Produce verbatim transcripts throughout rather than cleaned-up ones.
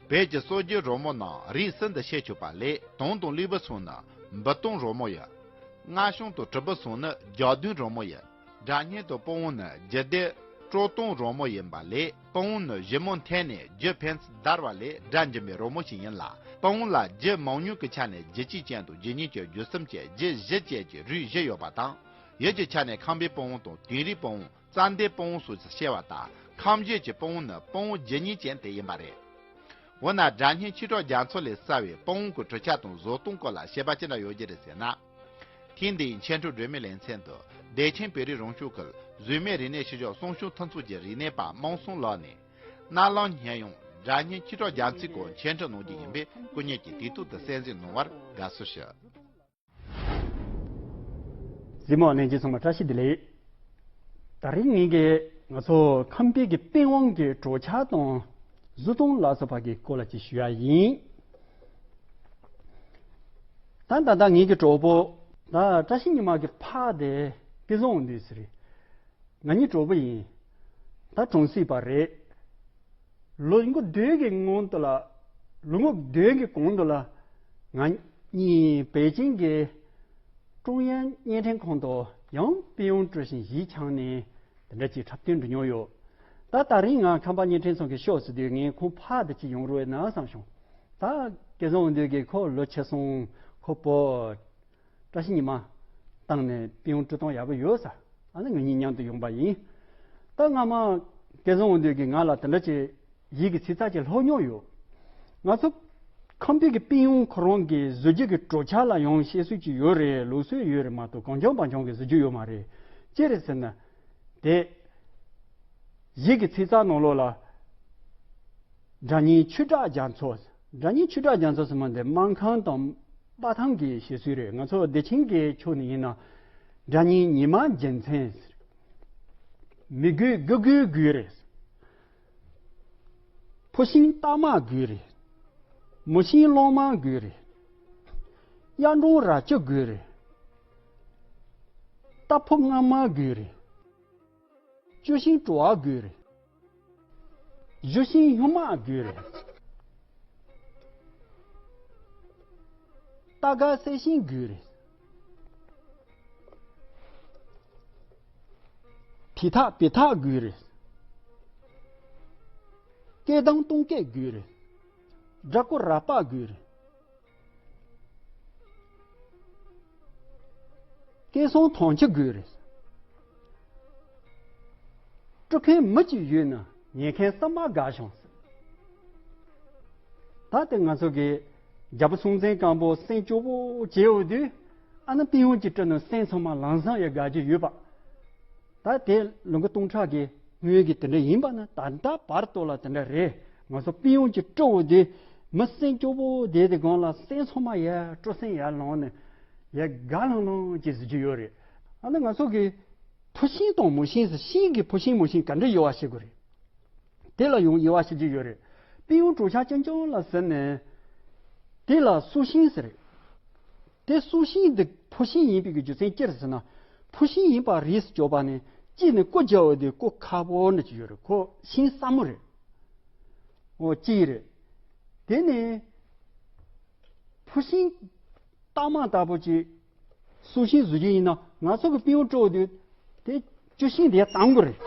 བོད་ཀྱི་སྲོལ་རྒྱུན་རོལ་མོ་ནང་རིགས་གསུམ་དུ་ཕྱེ་ཆོག་པ་ལས། དུང་དང་ལུས་པོ་ཟུང་ནི་འབུ་དུང་རོལ་མོ་ཡིན། རྔ་གཤོང་དང་དྲིལ་བུ་ཟུང་ནི་རྒྱག་མདུང་རོལ་མོ་ཡིན། སྒྲ་སྙན་དང་པུ་ཝང་ནི་རྒྱུ་སྡེ་དཀྲོལ་དུང་རོལ་མོ་ཡིན་པ་ལས། པུ་ཝང་ནི་གཞུ་མོ་འཐེན་ནས་རྒྱུ་ཕན་ཚུན་བརྡར་བ་ལས་སྒྲ་འབྱིན་པའི་རོལ་མོ་ཞིག་ཡིན་ལ། པུ་ཝང་ལ་རྒྱུ་མང་ཉུང་གི་ཆ་ནས་རྒྱུ་གཅིག་ཅན་དང་རྒྱུ་གཉིས་ཅན་རྒྱུ་གསུམ་ཅན་རྒྱུ་བཞི་ཅན་གྱི་རིགས་བཞི་ཡོད་པ་དང་། ཡུལ་གྱི་ཆ་ནས་ཁམས་པའི་པུ་ཝང་དང་དིང་རིའི་པུ་ཝང་། རྩ་མདའི་པུ་ཝང་སོགས་སུ་ཕྱེ་བ་དང་། ཁམས་ཡུལ་གྱི་པུ་ཝང་ནི་པུ་ཝང་རྒྱུ་གཉིས་ཅན་དེ་ཡིན་པ་རེད། འོ་ན་སྒྲ་སྙན་ཆོས་གྲགས་རྒྱ་མཚོ་ལས་གསལ་བའི་པུ་ཝང་གི་གྲུབ་ཆ་དང་བཟོ་སྟངས་སྐོར་ལ་བཤད་པ་ཅི་འདྲ་ཡོད་རྒྱུ་རེད་ཟེར་ན། ཐེངས་འདིའི་འཆད་ཁྲིད་སྒྲོན་མེའི་ལེ་ཚན་དུ་བདེ་ཆེན་བོད་རིགས་རང་སྐྱོང་ཁུལ་བཟོ་མའི་རིག་གནས་ཤུལ་བཞག་གསང་སྤྱོད་མཐུན་ཚོགས་ཀྱི་རིག་གནས་པ་དམངས་སྲུང་ལགས་ནས། རྣ་ལམ་སྙན་དབྱངས་སྒྲ་སྙན་ཆོས་གྲགས་རྒྱ་མཚོའི་སྐོར་འཆད་ཁྲིད་གནང་རྒྱུ་ཡིན་པས། སྐུ་ཉིད་ཀྱིས་དུས་ཐོག་ཏུ་གསན་གཟིགས་གནང་བར་དགའ་བསུ་ཞུ། གཟིགས་མོ་བ་ལྷན་རྒྱས་ཚང་མ་བཀྲ་ཤིས་བདེ་ལེགས། ད་རིང་ངེད་ཀྱིས་ང་ཚོ་ཁམས་པའི་གི་པི་ཝང་གི་གྲོགས་ཆ་དང་བཟོ་སྟངས་ལ་སོགས་པ་གི་སྐོར་ལ་ཅིག་ཞུ་ཡ་ཡིན། ད་ད་ལྟ་ངེད་ཀྱི་གྲོགས་པོ་ད་བཀྲ་ཤིས་ཉི་མ་གི་ཕ་དེ་སྐལ་བཟང་དབང་འདུས་ཟེར་རེད། ང་གཉིས་གྲོགས་པོ་ཡིན། ད་གྲོང་གསེབ་པ་རེད། ལོ་ངོ་བདུན་གྱི་སྔོན་དུ་ལ། ལོ་ངོ་བདུན་གྱི་གོང་དུ་ལ། ང་གཉིས་པེ་ཅིང་གི་ཀྲུང་དབྱང་བརྙན་འཕྲིན་ཁང་དུ་ཡང་པི་ཝང་དཀྲོལ་ཞིང་གཞས་འཁྱངས་ནས་དེ་འདྲ་ཅིག་འཁྲབ་སྟོན་འགྲོ་མྱོང་ཡོད། ད་ད་རིང་ང་ཁམས་པ་བརྙན་འཕྲིན་ཚང་གི་ཤོག་ཟེར་དུས་ངས་ཁོང་ཕ་དེ་ཅིག་ཡོང་རོགས་ན་བསམ་བྱུང་། ད་སྐལ་བཟང་དབང་འདུས་ཀྱིས་ཁོ་ལོ་ཆེ་སོང་། ཁོ་བོ། བཀྲ་ཤིས་ཉི་མ་བཏང་ནས་པི་ཝང་དཀྲོལ་སྟངས་ཡག་པོ་ཡོད་ས། ཨ་ནི་ང་གཉིས་མཉམ་དུ་ཡོང་པ་ཡིན། ད་སྔ་མ་སྐལ་བཟང་དབང་འདུས་ཀྱིས་ང་ལ་དེ་འདྲ་ཅིག་གཞས་ཀྱི་ཚིག་རྩ་ཅིག་ཀློག་མྱོང་ཡོད། ང་ཚོ་ཁམས་པའི་གི་པི་ཝང་ཁོ་རང་གི་བཟོ་རྒྱུ་གི་གྲུབ་ཆ་ལ་ཡང་བཤད་སྲོལ་ཅིག་ཡོད་རེད། ལུགས་སྲོལ་ཡོད་རེད་མ་གཏོགས་གང་བྱུང་བང་བྱུང་གི་བཟོ་རྒྱུ་ཡོད་མ་རེད། ཅི་རེད་ཟེར་ན། དེ། གཞས་ཀྱི་ཚིག་རྩ་ནང་ལོགས་ལ། སྒྲ་སྙན་ཆོས་གྲགས་རྒྱ་མཚོ། སྒྲ་སྙན་ཆོས་གྲགས་རྒྱ་མཚོ་ཟེར་མ་འདི་སྨར་ཁམས་དང་དཔའ་ཐང་གི་བཤད་སྲོལ་རེད། ང་ཚོ་བདེ་ཆེན་གྱི་ཕྱོགས་ནས་ཡིན་ན། སྒྲ་སྙན་ཉི་མ་རྒྱལ་མཚན་ཟེར། མི་རྒོད་དགུ་རྒོད་རྒོད་རེད། ཕོ་ཤིང་སྟག་མ་རྒོད་རེད། མོ་ཤིང་གླང་མ་རྒོད་རེད། གཡག་འབྲོང་ར་ཅོ་རྒོད་རེད། རྟ་ཕོ་རྔ་མ་རྒོད་རེད། ཅོ་ཤིང་བྲོ་བ་རྒོད་རེད། གཞུ་ཤིང་སྨྱུག་མ་རྒོད་རེད། རྟ་སྒ་གསལ་ཤིང་རྒོད་རེད། བི་ཐག་བི་ཐག་རྒོད་རེད། སྐད་གདངས་སྟོང་སྐད་རྒོད་རེད། སྦྲ་ཀོ་ར་པ་རྒོད་རེད། སྐད་སྲུང་དོང་ཆུ་རྒོད་རེད། དཀྲུག་མཁན་མི་གཅིག་ཡོད་ན་ཉན་མཁན་གསུམ་པ་དགའ་བྱུང་། ད་ལྟ་ང་ཚོ་གི་རྒྱལ་པོ་སྲོང་བཙན་སྒམ་པོ་སེམས་སྐྱོ་པོ་བྱས་ཡོད་དུས། ཨ་ནི་པི་ཝང་གཅིག་དཀྲོལ་ནས་སེམས་ཚང་མ་ལམ་སང་ཡང་དགའ་རྒྱུ་ཡོད་པ། ད་དེ་ལོ་ངོ་སྟོང་ཕྲག་གི་སྔོན་གྱི་དེ་འདྲ་ཡིན་པ་ན། ད་ལྟ་བར་དུ་ལ་དེ་འདྲ་རེད། ང་ཚོ་པི་ཝང་གཅིག་དཀྲོལ་དུས་མི་སེམས་སྐྱོ་པོ་བསྡད་དེ་སྒང་ལ་སེམས་ཚང་མ་ཡར་སྤྲོ་སེམས་ཡར་ལངས་ནས་ཡར་དགའ་ལྷང་ལྷང་ཅིག་བཟོ་རྒྱུ་ཡོད་རེད། ཨ་ནི་ང་ཚོ་གི་ཕོ་ཤིང་དང་མོ་ཤིང་ཟེར། ཤིང་གི་ཕོ་ཤིང་མོ་ཤིང་ག་འདྲ་ཡོད་པ་ཤེས་དགོས་རེད། དེ་ལ་ཡང་དབྱེ་བ་ཕྱེ་རྒྱུ་ཡོད་རེད། པི་ཝང་གྲུ་ཆ་རྐྱང་རྐྱང་ལ་ཟེར་ནས། དེ་ལ་སྲོག་ཤིང་ཟེར། དེ་སྲོག་ཤིང་འདི་ཕོ་ཤིང་ཡིན་པའི་གི་རྒྱུ་མཚན་ཅི་རེད་ཟེར་ན། ཕོ་ཤིང་ཡིན་པ་རིས་སུ་གྱུར་པ་ནི་གཅིག་ནི་རྐོ་རྒྱག་འོས་དེ་རྐོ་ཁག་པོ་འདྲ་ཅིག་ཡོད་རེད། ཁོ་ཤིང་སྲ་མོ་རེད། འོ་གཅིག་རེད། དེ་ནི་ཕོ་ཤིང་སྟག་མ་ལྟ་བུ་ཅིག་སྲོག་ཤིང་བཟོ་རྒྱུ་ཡིན་ན། ང་ཚོ་གི་པི་ཝང་དཀྲོལ་དུས་དེ་གཅོད་ཤིང་དེ་གཏང་དགོས་རེད།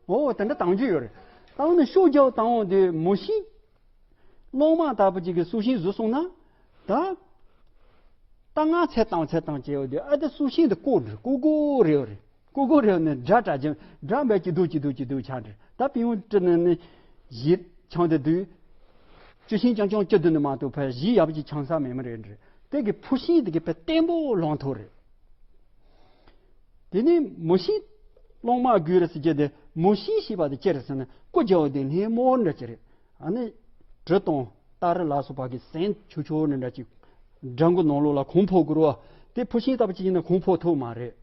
འོ་དེ་འདྲ་གཏང་རྒྱུ་ཡོད་རེད། གཏང་ནས་ཤོག་རྒྱག་གཏང་འོང་དུས་མོ་ཤིང་གླང་མ་ལྟ་བུ་ཅིག་གི་སྲོག་ཤིང་བཟོས་སོང་ན། ད་ད་ང་ཚེ་བཏང་ཚེ་བཏང་བྱས་ཡོད་དུས། ཨ་ད་སྲོག་ཤིང་དེ་རྐོ་རེད། རྐོ་དགོས་རེད་ཡོད་རེད། ཀུ་ཀུ་རེ་ནས་སྒྲ་གྲགས་ཀྱི་སྒྲ་འབད་ཀྱི་འདུག་ཀྱི་འདུག་ཀྱི་འདུག་ཆགས་འདྲ། ད་པི་ཝང་དཀྲོལ་ནས་ནི་གཞས་འཁྱངས་དེ་དུས། གཅོད་ཤིང་རྐྱང་རྐྱང་གཅོད་དུས་ནི་མ་གཏོགས་ཕར་གཞས་ཡག་པོ་ཅིག་འཁྱངས་ས་མེད་མ་རེད་འདྲ། དེ་གི་ཕོ་ཤིང་དེ་གི་དཔེ་བརྟན་པོ་ལོང་ཐུབ་རེད། དེ་ནས་མོ་ཤིང་གླང་མ་རྒོད་རེད་ཟེར་རྒྱུ་དེ། མོ་ཤིང་ཞེས་པ་དེ་ཅི་རེད་ཟེར་ན། རྐོ་རྒྱག་པ་དེ་སྣེ་མོ་འདྲ་ཅིག་རེད། ཨ་ནི་གྲི་དང་སྟ་རེ་ལ་སོགས་པ་གི་ཟན་ཆུ་ཆུ་ནི་འདྲ་ཅིག་སྦྲང་གི་ནང་ལོགས་ལ་གོང་ཕོག་དགོས་རེད་བ། དེ་ཕོ་ཤིང་ལྟ་བུ་ཅིག་ཡིན་ན་གོང་ཕོག་ཐུབ་མ་རེད།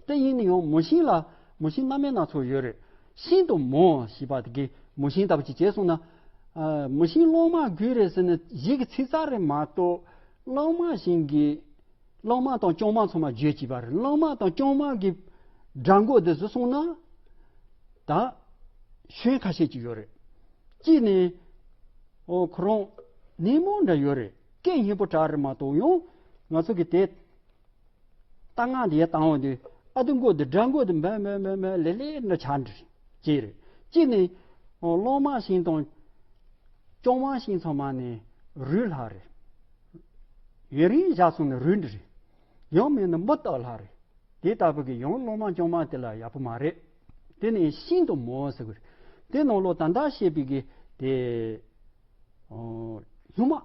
དེ་ཡིན་ན་ཡང་མོ་ཤིང་ལ་མོ་ཤིང་སྣ་མིན་སྣ་ཚོགས་ཡོད་རེད། ཤིང་དང་མོ་ཞེས་པ་དེ་གི་མོ་ཤིང་ལྟ་བུ་ཅིག་བྱས་སོང་ན། ཨ། མོ་ཤིང་གླང་མ་རྒོད་རེད་ཟེར་ནས་གཞས་ཀྱི་ཚིག་རྩ་རེད་མ་གཏོགས། གླང་མ་ཤིང་གི་གླང་མ་དང་སྤྱང་མ་ཚང་མ་བརྗོད་ཀྱི་པ་རེད། གླང་མ་དང་སྤྱང་མ་གི་ སྦྲ་མགོ་འདི་བཟོས་སོང་ན་ད་ཤན་ཁ་ཤས་ཅིག་ཡོད་རེད། གཅིག་ནི་ཨོ་ཁོ་རང་ནད་མོ་འདྲ་ཡོད་རེད། སྐད་སྙན་པོ་གྲགས་རེད་མ་གཏོགས་ཡང་ང་ཚོ་གི་དེ་རྟ་རྔ་དེ་ཡར་བཏང་བ་དེ་ཨ་དུ་མགོ་དེ་སྦྲ་མགོ་དེ་འབད་འབད་འབད་འབད་ལེ་ལེ་འདྲ་ཆགས་འདྲ་ཅིག་རེད། གཅིག་ནི་ཨོ་གླང་མ་ཤིང་དང་ལྕང་མ་ཤིང་ཚང་མ་ནི་རུལ་ལྷག་རེད། ཡུན་རིང་བཞག་སོང་ན་རུལ་འདྲ་རེད། ཡང་མིན་ན་མུ་སྟག་ལྷག་རེད། དེ་ལྟ་བུ་གི་ཡང་གླང་མ་ལྕང་མ་དེ་ལ་ཡག་པོ་མ་རེད། དེ་ནི་ཤིང་དང་མོ་ཟེར་གི་རེད། དེ་ནང་ལོགས་ད་ལྟ་བཤད་པའི་གི་དེ་ཨོ་སྨྱུག་མ།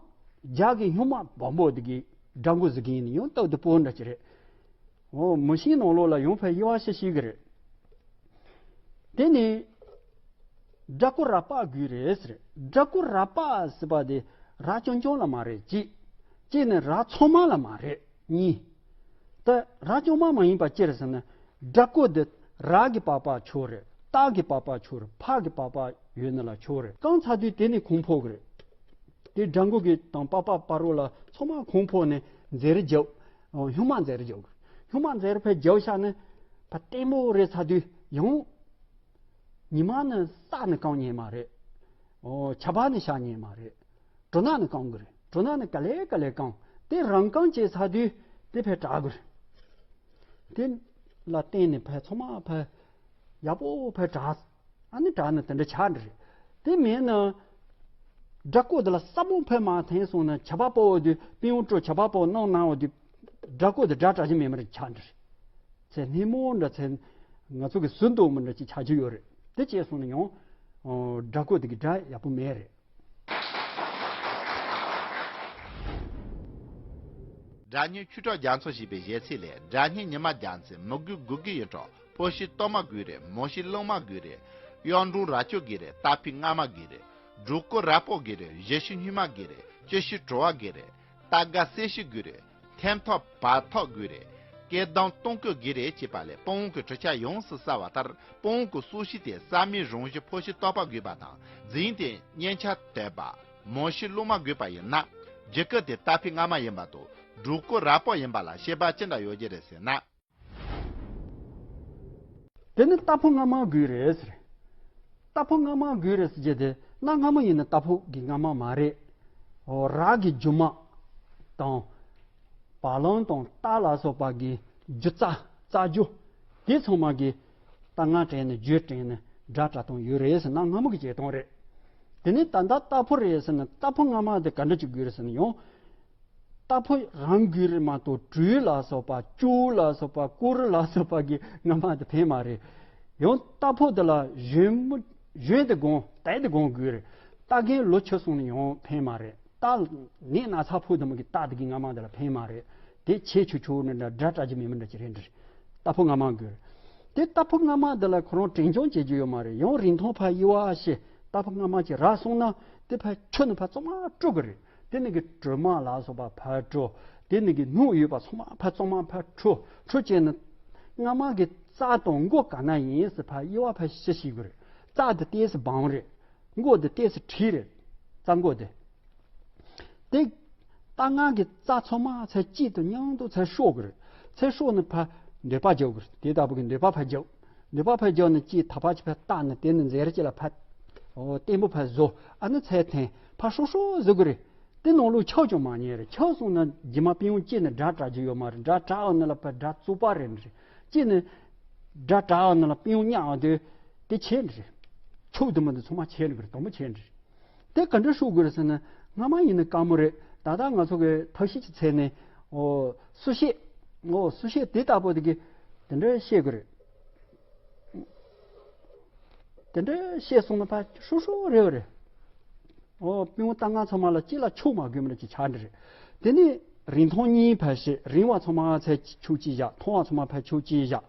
རྒྱ་གི་སྨྱུག་མ་སྦོམ་པོ་དེ་གི་སྦྲ་མགོ་ཟེར་གི་ཡིན་ན་ཡང་སྟབས་བདེ་པོ་འདྲ་ཅིག་རེད། ཨོ་མོ་ཤིང་ནང་ལོགས་ལ་ཡང་ཕར་དབྱེ་བ་ཕྱེ་ཤེས་གི་རེད། དེ་ནི་སྦྲ་མགོ་ར་པགས་དགོས་རེད་ཟེར། སྦྲ་མགོ་ར་པགས་ཟེར་བ་དེ་ར་ཅུང་ཅུང་ལ་མ་རེད་གཅིག་གཅིག་ནི་ར་ཚང་མ་ལ་མ་རེད་གཉིས། ད་ར་ཅུང་མ་མ་ཡིན་པ་ཅི་རེད་ཟེར་ན། སྦྲ་མགོ་འདི་ར་གི་པགས་པ་ཆོག་རེད། ཏ་གི་པགས་པ་ཆོག་རེད། ཕ་གི་པགས་པ་ཡོད་ན་ལ་ཆོག་རེད། བཀང་ཚར་དུས་དེ་ནི་གོང་ཕོག་གི་རེད། དེ་སྦྲ་མགོ་གི་དང་པགས་པ་བར་རོ་ལ་ཚང་མ་གོང་ཕོག་ནས་འཛེར་རྒྱབ། སྨྱུག་མ་འཛེར་རྒྱབ། སྨྱུག་མ་འཛེར་ཕར་རྒྱབ་བཞག་ནས་ཕར་ལྟད་མོ་རེད་ཚར་དུས་ཡང་། ཉི་མ་ནི་ས་ནས་བཀང་ཉན་མ་རེད། ཨོ་ཆར་པ་ནི་ཤར་ཉན་མ་རེད། གྲོ་ནག་ནི་བཀང་དགོས་རེད། གྲོ་ནག་ནི་ག་ལེ་ག་ལེ་བཀང་། དེ་རང་བཀང་བྱས་ཚར་དུས་དེ་ཕར་དྲག་དགོས་རེད། དེ་ལ་བརྟེན་ནས་ཕར་ཚང་མ་ཕར་ཡག་པོ་ཕར་དྲག་ཨ་ནི་དྲག་ནི་དེ་འདྲ་ཆགས་འདྲ་རེད། དེ་མིན་ན་སྦྲ་མགོ་དེ་ལ་ས་མོ་ཕར་མ་འཐེན་སོང་ན་ཆར་པ་ཕོག་དུས་པིན་འོ་དཀྲོག་ཆར་པ་ཕོག་གནང་གནང་བ་དུས་སྦྲ་མགོ་དེ་སྒྲ་གྲགས་ཀྱི་མེད་མ་རེད་ཆགས་འདྲ་རེད། ཚེ་སྣེ་མོ་འདྲ་ཚེ་ང་ཚོ་གི་ཟུར་མདོག་མི་འདྲ་ཅིག་ཆགས་ཀྱི་ཡོད་རེད། དེ་བྱས་སོང་ན་ཡང་སྦྲ་མགོ་དེ་གི་སྒྲ་ཡག་པོ་མེད་རེད། སྒྲ་སྙན་ཆོས་གྲགས་རྒྱ་མཚོ་ཞེས་པའི་གཞས་ཚིག་ལས། སྒྲ་སྙན་ཉི་མ་རྒྱལ་མཚན་མི་དགོས་དགོས་ཀྱི་ཡིན་འགྲོ། ཕོ་ཤི་གཏོར་མ་དགོས་རེད། མོ་ཤི་གླང་མ་དགོས་རེད། གཡུ་འབྲུག་རྭ་ཅོ་དགོས་རེད། རྟ་ཕོ་རྔ་མ་དགོས་རེད། སྦྲ་མགོ་ར་པགས་དགོས་རེད། གཞུ་ཤི་སྨྱུག་མ་དགོས་རེད། གཅུ་ཤི་གྲོ་བ་དགོས་རེད། རྟ་སྒ་གསེར་ཤི་དགོས་རེད། ཐེམ་ཐོག་བར་ཐོག་དགོས་རེད། སྐེ་གདོང་སྟོང་སྐུད་དགོས་རེད་ཅེས་པ་ལས་དཔའ་བོ་གི་གྲུ་ཆ་ཡོངས་སུ་གསལ་བ་ལྟར། དཔའ་བོ་གི་སྲོག་ཤིང་དེ་ས་མིག་རང་བཞིན་ཕོ་ཤི་གཏོར་པ་དགོས་པ་དང་། རྫིང་དེ་སྙན་ཆ་དོད་པ་མོ་ཤི་གླང་མ་དགོས་པ་ཡིན་ན། རྒྱུ་སྐར་དེ་རྟ་ཕོ་རྔ་མ་ཡིན་པ་དང་སྦྲ་མགོ་ར་པགས་ཡིན་པ་ལ་ཁྱད་པར་ཅི་འདྲ་ཡོད་ཀྱི་རེད་ཟེར་ན། དེ་ནི་རྟ་ཕོ་རྔ་མ་དགོས་རེད་ཟེར། རྟ་ཕོ་རྔ་མ་དགོས་རེད་ཟེར་རྒྱུ་དེ་གནའ་སྔ་མོ་ཡིན་ན་རྟ་ཕོ་གི་རྔ་མ་མ་རེད། འོ་ར་གི་རྒྱུ་མ་དང་། བ་ལང་དང་རྟ་ལ་སོགས་པ་གི་རྒྱུ་རྩ་རྩ་རྒྱུ། དེ་ཚང་མ་གི་རྟ་རྔ་དྲན་ནས་རྒྱུ་དྲན་ནས་སྒྲ་གྲགས་སྟངས་ཡོད་རེད་ཟེར་གནའ་སྔ་མོ་གི་བྱེད་སྟངས་རེད། དེ་ནི་ད་ལྟ་རྟ་ཕོ་རེད་ཟེར་ན་རྟ་ཕོ་རྔ་མ་དེ་ག་འདྲ་ཅིག་དགོས་རེད་ཟེར་ན་ཡང་། རྟ་ཕོ་རང་དགོས་རེད་མ་གཏོགས་སྦྲུལ་ལ་སོགས་པ་སྤྱང་ལ་སོགས་པ་ཀུ་རུ་ལ་སོགས་པ་གི་རྔ་མ་དེ་ཕན་མ་རེད། ཡང་རྟ་ཕོ་དེ་ལ་གཞོན་མོ་གཞོན་དེ་དགོང་དལ་དེ་དགོང་དགོས་རེད། རྟ་རྒན་ལོ་ཆེ་སོང་ན་ཡང་ཕན་མ་རེད། རྟ་ནད་ན་ཚ་ཕོག་དུས་མ་གི་རྟ་དེ་གི་རྔ་མ་དེ་ལ་ཕན་མ་རེད། དེ་ཆེ་ཆུང་ཆུང་ནི་འདྲ་སྒྲ་གྲགས་ཀྱི་མེད་མི་འདྲ་ཅིག་རེད་འདྲ། རྟ་ཕོ་རྔ་མ་དགོས་རེད། དེ་རྟ་ཕོ་རྔ་མ་འདི་ལ་ཁོ་རང་དྲན་སྐྱོང་བྱེད་རྒྱུ་ཡོད་མ་རེད། ཡང་རིན་ཐང་ཕར་དབྱེ་བ་ཕྱེ། རྟ་ཕོ་རྔ་མ་ཅིག་རག་སོང་ན་དེ་ཕར་ཆུ་ནི་ཕར་གཙང་མ་བཀྲུ་དགོས་རེད། དེ་ནི་གི་དྲོད་མ་ལ་སོགས་པ་ཕར་བཀྲུ། དེ་ནི་གི་སྣུམ་ཡོད་པ་ཚང་མ་ཕར་གཙང་མ་ཕར་བཀྲུ། བཀྲུ་བྱས་ནས་རྔ་མ་གི་རྩ་དང་མགོ་ག་ན་ཡིན་ཟེར་ཕར་དབྱེ་བ་ཕར་ཕྱེ་ཤེས་དགོས་རེད། རྩ་དེ་ཏོག་ཙམ་སྦང་རེད། མགོ་དེ་ཏོག་ཙམ་དྲིལ་རེད། རྩ་མགོ་དེ། དེ་རྟ་རྔ་གི་རྩ་ཚང་མ་ཚར་གཅིག་ཏུ་མཉམ་དུ་ཚར་བཤོ་དགོས་རེད། ཚར་བཤོས་ནས་ཕར་འདོད་པ་རྒྱག་དགོས་རེད། དེ་ལྟ་བུ་གི་འདོད་པ་ཕར་རྒྱག་འདོད་པ་ཕར་རྒྱག་ནས་གཅིག་ཐག་པ་གཅིག་ཕར་བཏགས་ནས་དེ་ནས་འཛེར་གཅིག་ལ་ཕར། འོ་བརྟན་པོ་ཕར་བཟོ། ཨ་ནི་ཚར་འཐེན་ཕར་ཧྲོག་ཧྲོག་བཟོ་དགོས་རེད། དེ་ནང་ལོགས་ཆག་ཀྱང་མ་ཉན་རེད། ཆག་སོང་ན་རྗེས་མ་པིན་འོ་གཅིག་ནས་སྒྲ་གྲགས་རྒྱུ་ཡོད་མ་རེད། སྒྲ་གྲགས་ཡོང་ན་ལ་ཕར་སྒྲ་རྩུབ་པ་རེད་འདྲ། གཅིག་ནས་སྒྲ་གྲགས་ཡོང་ན་ལ་པིན་འོ་ཉག་ཡོང་དུས་དེ་ཆད་འདྲ་རེད། ཆག་དུ་མ་དེ་ཚང་མ་ཆད་འདྲ་གི་རེད། དང་པོ་ཆད་འདྲ་རེད། དེ་ག་འདྲ་ཤོག་དགོས་རེད་ཟེར་ན་སྔ་མ་ཡིན་ན་དཀའ་མོ་རེད། ད་ལྟ་ང་ཚོ་གི་ཐབས་ཤེས་ཀྱི་ཚད་ནས་འོ་སུ་ཤེས། འོ་སུ་ཤེས་དེ་ལྟ་བུ་དེ་གི་དེ་འདྲ་ཤེས་དགོས་རེད། དེ་འདྲ་ཤེས་སོང་ན་ཕར་ཧྲུག་ཧྲུག་རེད་བ་རེད། འོ་པིན་འོ་རྟ་རྔ་ཚང་མ་ལ་གཅིག་ལ་ཆག་མ་དགོས་མི་འདྲ་ཅིག་ཆགས་འདྲ་རེད། དེ་ནས་རིན་ཐང་གཉིས་ཕར་བཤད། རིང་བ་ཚང་མ་ཚར་ཕྱོགས་གཅིག་བཞག་ཐུང་བ་ཚང་མ་ཕར་ཕྱོགས་གཅིག་བཞག་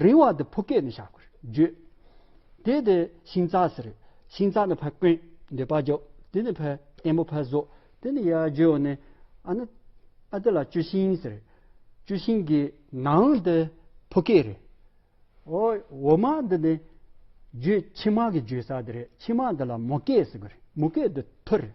རིང་བ་དེ་ཕོ་སྐད་ནས་བཞག་དགོས་རེད། བརྗོད། དེ་དེ་ཤིང་རྩ་ཟེར་རེད། ཤིང་རྩ་ནས་ཕར་བསྐོན་འདོད་པ་རྒྱག་དེ་ནས་ཕར་བརྟན་པོ་ཕར་བཟོ། དེ་ནས་ཡར་བརྗོད་འོང་ནས་ཨ་ནི་ཨ་དེ་ལ་གཅུ་ཤིང་ཟེར་རེད། གཅུ་ཤིང་གི་ནང་དེ་ཕོ་སྐད་རེད། འོ་འོ་མ་འདི་ནི་རྒྱུད་ཕྱི་མ་གི་རྒྱུད་ས་འདི་རེད། ཕྱི་མ་འདི་ལ་མོ་སྐད་ཟེར་གི་རེད། མོ་སྐད་འདི་ཐུར་རེད།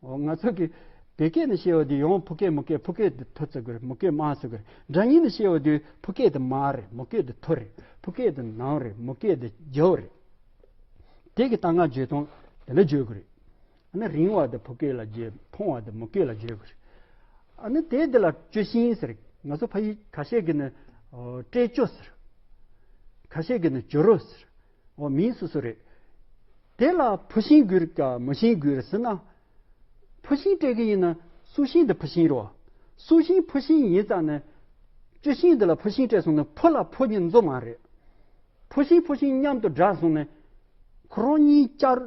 འོ་ང་ཚོ་གི་ བོད་སྐད་ནས་བཤད་པ་དེ་ཡང་ཕོ་སྐད་མོ་སྐད། ཕོ་སྐད་དེ་ཐུ་ཟེར་གི་རེད། མོ་སྐད་མ་ཟེར་གི་རེད། སྒྲ་སྙན་ནས་བཤད་པ་དེ་ཕོ་སྐད་དེ་མ་རེད། མོ་སྐད་དེ་ཐུ་རེད། ཕོ་སྐད་དེ་ནང་རེད། མོ་སྐད་དེ་རྒྱབ་རེད། དེ་གི་གཏང་སྔགས་བརྗོད་སྟངས་དེ་འདྲ་བརྗོད་གི་རེད། ཨ་ནི་རིང་བ་དེ་ཕོ་སྐད་ལ་བརྗོད། ཐུང་བ་དེ་མོ་སྐད་ལ་བརྗོད་གི་རེད། ཨ་ནི་དེ་དེ་ལ་གཅུ་ཤིང་ཟེར། ང་ཚོ་ཕ་ཡུལ་ཁ་ཤས་ཀྱིས་ནི་ཨོ་སྤྲད་གཅུ་ཟེར། ཁ་ཤས་ཀྱིས་ནི་གཅུ་རུ་ཟེར། འོ་མིང་སོ་སོ་རེད། དེ་ལ་ཕུ་ཤིང་དགོས་རེད་ག་མུ་ཤིང་དགོས་རེད་ཟེར་ན། ཕུ་ཤིང་སྤྲད་གི་ཡིན་ན་སུ་ཤིང་དེ་ཕུ་ཤིང་རེད་བ། སུ་ཤིང་ཕུ་ཤིང་ཡིན་ཙང་ནི་གཅུ་ཤིང་དེ་ལ་ཕུ་ཤིང་སྤྲད་སོང་ན་ཕུ་ལ་ཕུ་གཉིས་འཛོམས་མ་རེད། ཕུ་ཤིང་ཕུ་ཤིང་མཉམ་དུ་སྦྲགས་སོང་ནས། ཁོ་རང་གཉིས་བཅར།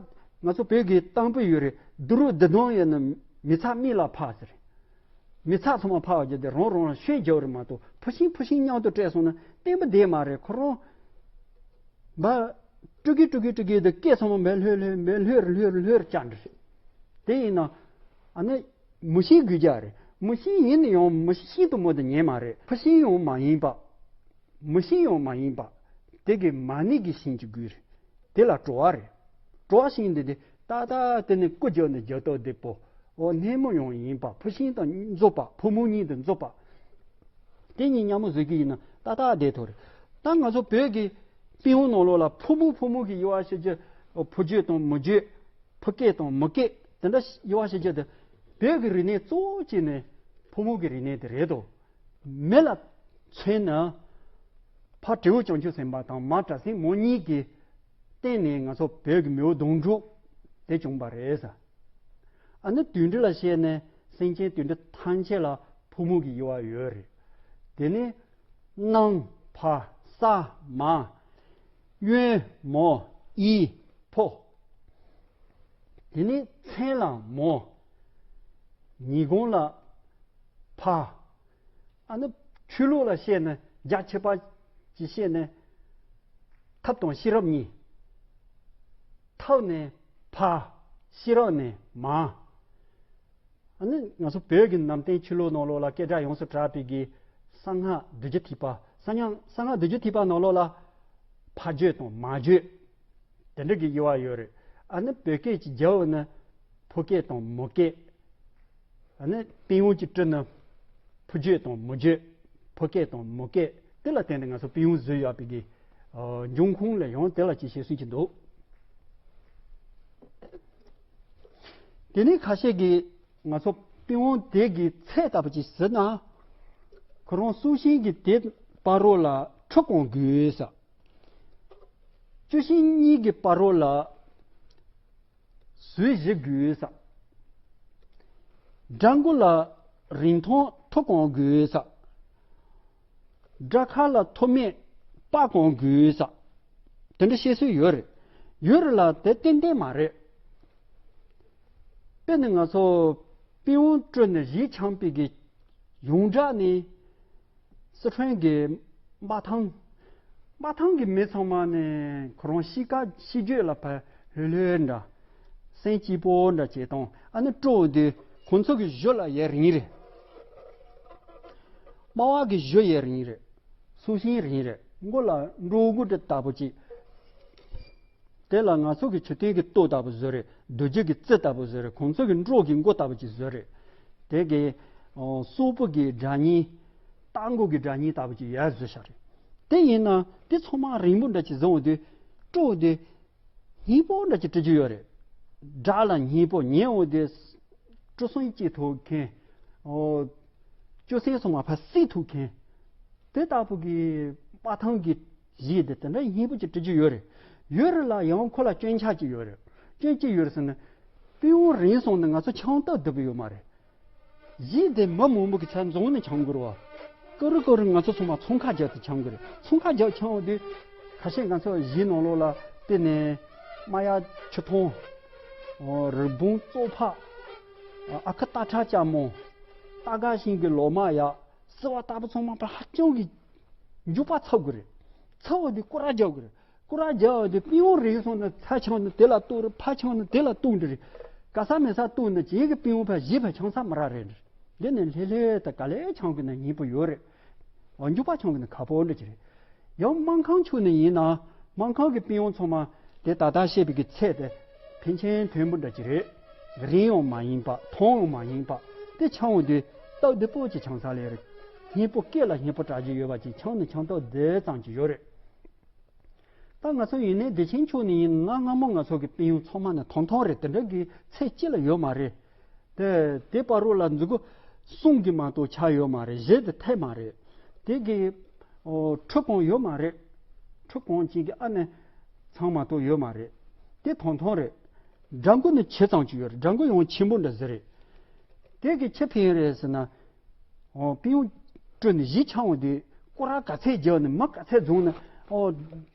ང་ཚོ་བོད་ཀྱི་གཏམ་དཔེ་ཡོད་རེད། དུ་རུ་དུ་དོང་ཡོད་ན་མི་ཚག་མིག་ལ་ཕག་ཟེར། མི་ཚག་ཚང་མ་ཕག་བ་བརྒྱབ་སྟེ་རང་རང་ལ་ཤན་རྒྱག་རེད་མ་གཏོགས། ཕུ་ཤིང་ཕུ་ཤིང་མཉམ་དུ་སྤྲད་སོང་ན་བརྟན་པོ་བསྡད་མ་རེད། ཁོ་རང་འབའ་སྤྲུག་གི་སྤྲུག་གི་སྤྲུག་གི་དེ་སྐད་ཚང་མ་འབའ་ལྷོད་ལྷོད་འབའ་ལྷོད་ལྷོད་ལྷོད་བཅར་འདྲ་རེད། དེ་ཡིན་ན་ཨ་ནི་མུ་ཤིང་དགོས་རྒྱུ་རེད། མུ་ཤིང་ཡིན་ན་ཡང་མུ་ཤིང་དུ་མོ་དེ་ཉན་མ་རེད། ཕུ་ཤིང་ཡང་མ་ཡིན་པ། མུ་ཤིང་ཡང་མ་ཡིན་པ། དེ་གི་མ་ཎི་གི་ཤིང་གཅིག་དགོས་རེད། དེ་ལ་བྲོ་བ་རེད། བྲོ་བ་ཤིང་འདི་དེ་ཏག་ཏག་དེ་ནི་རྐུ་རྒྱག་ནི་རྒྱག་སྟངས་བདེ་པོ། འོ་སྣེ་མོ་ཡང་ཡིན་པ། ཕུ་ཤིང་དང་འཛོམས་པ། ཕུ་མུ་གཉིས་དང་འཛོམས་པ། དེ་གཉིས་མཉམ་པོ་བཟོ་གི་ཡིན་ན་ཏག་ཏག་བདེ་ཐོག་རེད། ད་ང་ཚོ་བོད་ཀྱི་དཔེ་ཆ་ནང་ལོགས་ལ་ཕུ་མུ་ཕུ་མུ་གི་དབྱེ་བ་ཕྱེ་རྒྱུ། ཕུ་རྒྱུད་དང་མུ་རྒྱུད། ཕུ་སྐད་དང་མུ་སྐད། དེ་འདྲ་དབྱེ་བ་ཕྱེ་རྒྱུ་དེ་བོད་ཀྱི་རིག་གནས་གཙོ་བོ་གཅིག་ནི་ཕུ་མུ་གི་རིག་གནས་དེ་རེད་དོ། མི་ལ་མཚོན་ན། ཕ་དྲེའུ་བྱང་ཆུབ་སེམས་དཔའ་དང་མ་བྲམ་ཟེ་མོ་གཉིས་ཀྱི་སྟེང་ནས་ང་ཚོ་བོད་ཀྱི་མེས་པོ་དོན་གྲུབ་དེ་བྱུང་བ་རེད་ཟེར། ཨ་ནི་དུད་འགྲོ་ལ་བཤད་ན་སེམས་ཅན་དུད་འགྲོ་ཐམས་ཅད་ལ་ཕུ་མུ་གི་དབྱེ་བ་ཡོད་རེད། དེ་ནི་ནམ་ཕ་ས་མ། གཡོན་མོ་ཨི་ཕོ། དེ་ནི་མཚན་ལ་མོ། ཉིན་གུང་ལ་ཕ། ཨ་ནི་ཆོས་ལུགས་ལ་བཤད་ན་རྒྱ་ཆེ་བ་ཅིག་བཤད་ན་ཐབས་དང་ཤེས་རབ་གཉིས། ཐབས་ནི་ཕ། ཤེས་རབ་ནི་མ། ཨ་ནི་ང་ཚོ་བོད་ཀྱི་ནང་བསྟན་ཆོས་ལུགས་ནང་ལོགས་ལ་སྐད་གྲགས་ཡོངས་སུ་གྲགས་པའི་གི་གསང་སྔགས་བདུད་རྩི་ཐེག་པ། གསང་སྔགས་གསང་སྔགས་བདུད་རྩི་ཐེག་པ་ནང་ལོགས་ལ་ཕ་རྒྱུད་དང་མ་རྒྱུད་དེ་འདྲ་གི་དབྱེ་བ་ཡོད་རེད། ཨ་ནི་བོད་སྐད་ཀྱི་རྒྱབ་ནི་ཕོ་སྐད་དང་མོ་སྐད། ཨ་ནི་དཔེ་ཆ་ཅིག་བྲིས་ན་ཕོ་རྒྱུད་དང་མོ་རྒྱུད། ཕོ་སྐད་དང་མོ་སྐད། དེ་ལ་བརྟེན་ནས་ང་ཚོ་དཔེ་ཆ་བཟོས་ཡོད་པའི་གི་འབྱུང་ཁུངས་ལ་ཡང་དེ་ལ་ཅིག་བཤད་སྲོལ་ཅིག་འདུག་དེ་ནས་ཁ་ཤས་ཀྱིས་ང་ཚོ་དཔེ་ཆ་དེ་གི་ཚད་ལྟ་བུ་ཅིག་ཟེར་ན། ཁོ་རང་སྲོག་ཤིང་གི་དེ་བར་རོ་ལ་ཁྲུ་གང་དགོས་ས། གཅུ་ཤིང་གཉིས་ཀྱི་བར་རོ་ལ་ཟུར་བཞི་དགོས་ས། སྦྲ་མགོ་ལ་རིང་ཐུང་ཐུ་གང་དགོས་ས། སྦྲ་ཁ་ལ་ཐུ་མེད་པ་གང་དགོས་ས། དེ་འདྲ་བཤད་སྲོལ་ཡོད་རེད། ཡོད་རེད་ལ་དེ་ཏན་ཏན་མ་རེད། དཔེར་ན་ང་ཚོ་དཔེ་ཆ་བྲིས་ནས་གཞས་འཆང་པའི་གི་ཡོངས་གྲགས་ནི། སི་ཁྲོན་གྱི་འབའ་ཐང་། འབའ་ཐང་གི་མི་ཚང་མ་ནི་ཁོ་རང་གཤིས་ཀ་གཤིས་རྒྱུད་ལ་ཕར་ལྷོད་ལྷོད་འདྲ། སེམས་སྐྱིད་པོ་འདྲ་བྱེད་སྟངས། ཨ་ནི་སྤྲོ་བོ་དེ་ཁོང་ཚོ་གི་གཞུ་ལ་ཡ་རིང་རེད། དམའ་བ་གི་གཞུ་ཡ་རིང་རེད། སྲོག་ཤིང་རིང་རེད། མགོ་ལ་འབྲོག་མགོ་དེ་ལྟ་བུ་ཅིག་དེ་ལ་ང་ཚོ་གི་མཆོད་རྟེན་གྱི་ཏོག་ལྟ་བུ་བཟོས་རེད། རྡོ་རྗེ་གི་རྩེ་ལྟ་བུ་བཟོས་རེད། ཁོང་ཚོ་གི་འབྲོག་གི་མགོ་ལྟ་བུ་ཅིག་བཟོས་རེད། དེ་གི་ཨོ་སོག་པོ་གི་སྒྲ་སྙན། རྟ་མགོ་གི་སྒྲ་སྙན་ལྟ་བུ་ཅིག་ཡར་བཟོས་བཞག་རེད། དེ་ཡིན་ན་དེ་ཚང་མ་རིང་པོ་འདྲ་ཅིག་བཟོ་འོང་དུས་སྤྲོ་བོ་དེ་སྙན་པོ་འདྲ་ཅིག་སྤྲོད་རྒྱུ་ཡོད་རེད། སྒྲ་ལ་སྙན་པོ་ཉན་འོང་དུས་སྤྲོ་སེམས་སྐྱེ་ཐུབ་མཁན། ཨོ་སྤྲོ་སེམས་ཚང་མ་ཕར་བསིལ་ཐུབ་མཁན། དེ་ལྟ་བུ་གི་འབའ་ཐང་གི་གཞས་དེ་དེ་འདྲ་སྙན་པོ་ཅིག་སྤྲོད་རྒྱུ་ཡོད་རེད། ཡོད་རེད་ལ་ཡང་ཁོ་ལ་སྐྱོན་ཆ་ཅིག་ཡོད་རེད། སྐྱོན་ཅི་ཡོད་རེད་ཟེར་ན། དཔེ་ཆ་རིང་སོང་ན་ང་ཚོ་འཆང་སྟབས་བདེ་པོ་ཡོད་མ་རེད། གཞས་དེ་མི་མང་པོ་གི་ཚབ་འཛོམས་ནས་འཆང་དགོས་རེད་བ། ཀུ་རུ་ཀུ་རུ་ང་ཚོ་ཚང་མ་ཚོང་ཁ་རྒྱག་ཏུ་འཆང་དགོས་རེད། ཚོང་ཁ་རྒྱག་འཆང་འོང་དུས་ཁ་ཤས་ང་ཚོ་གཞས་ནང་ལོགས་ལ་དེ་ནས་རྨ་ཡག་ཆུ་ཐང་། རི་བོང་ཙོག་ཕག་ཨ་ཁུ་སྟག་ཁྲ་ལྕགས་མོ། སྟག་སྒ་ཤིང་གི་ལོ་མ་ཡག་སྲིད་པ་ལྟ་བུ་ཚང་མ་ཕར་ཧ་ཅང་གི་འཇུག་པ་ཚབ་དགོས་རེད། ཚབ་འོང་དུས་སྐོར་ར་རྒྱག་དགོས་རེད། སྐོར་ར་རྒྱག་འོང་དུས་དཔེ་ཆ་རིང་སོང་ན་ཚ་འཆང་ན་དེ་ལ་གཏུག་རེད། ཕ་འཆང་ན་དེ་ལ་གཏུག་འདྲ་རེད། ག་ས་མེད་ས་གཏུག་ན་ཅིག་གི་དཔེ་ཆ་ཕར་གཞས་ཕར་འཆང་ས་མི་རག་རེད། འདི་ནི་ལྷོད་ལྷོད་དང་ག་ལེར་འཆང་གི་ན་སྙན་པོ་ཡོད་རེད། འོ་འཇུག་པ་འཆང་གི་ན་ཁག་པོ་འདྲ་ཅིག་རེད། ཡང་སྨར་ཁམས་ཕྱོགས་ནས་ཡིན་ན་སྨར་ཁམས་ཀྱི་དཔེ་ཆ་ཚང་མ་དེ་ད་ལྟ་བཤད་པའི་གི་ཚད་དེ་ཕལ་ཆེར་མཐོན་པོ་འདྲ་ཅིག་རེད། རིང་ཡང་མ་ཡིན་པ། ཐུང་ཡང་མ་ཡིན་པ། དེ་འཆང་འོང་དུས་སྟབས་བདེ་པོ་ཅིག་འཆང་ས་ལས་རེད། སྙིང་པོ་སྐེ་ལ་སྙིང་པོ་གྲགས་ཀྱི་ཡོད་པ་ཅིག་འཆང་ནི་འཆང་སྟབས་བདེ་ཙམ་ཅིག་ཡོད་རེད། ད་ང་ཚོ་ཡིན་ནའི་བདེ་ཆེན་ཕྱོགས་ནས་ཡིན་ན་སྔ་མོ་ང་ཚོ་གི་དཔོན་གཡོག་ཚང་མ་ནི་ཐུང་ཐུང་རེད། དེ་འདྲ་གི་ཚད་ཅི་ལ་ཡོད་མ་རེད། དེ་དེ་བར་རོ་ལ་མཛུ་གུ་གསུམ་གྱི་མ་གཏོགས་ཆག་ཡོད་མ་རེད། བཞི་དེ་ཐེབས་མ་རེད། དེ་གི་ཨོ་ཁྲི་གང་ཡོད་མ་རེད། ཁྲི་གང་ཅིག་གི་ཨ་ནི་ཚང་མ་གཏོགས་ཡོད་མ་རེད། དེ་ཐུང་ཐུང་རེད། སྦྲ་མགོ་ནི་ཆེ་ཙམ་ཅིག་ཡོད་རེད། སྦྲ་མགོ་ཡང་ཆེན་པོ་འདྲ་ཟེར་རེད། དེ་གི་ཆི་ཕན་རེད་ཟེར་ན། ཨོ་དཔོན་གཡོག་སྤྲུལ་ནས་གཞི་འཆང་འོང་དུས་སྐོར་ར་ག་ཚད་རྒྱག་ནས་མི་ག་ཚད་རྫོང་ནས་ཨོ་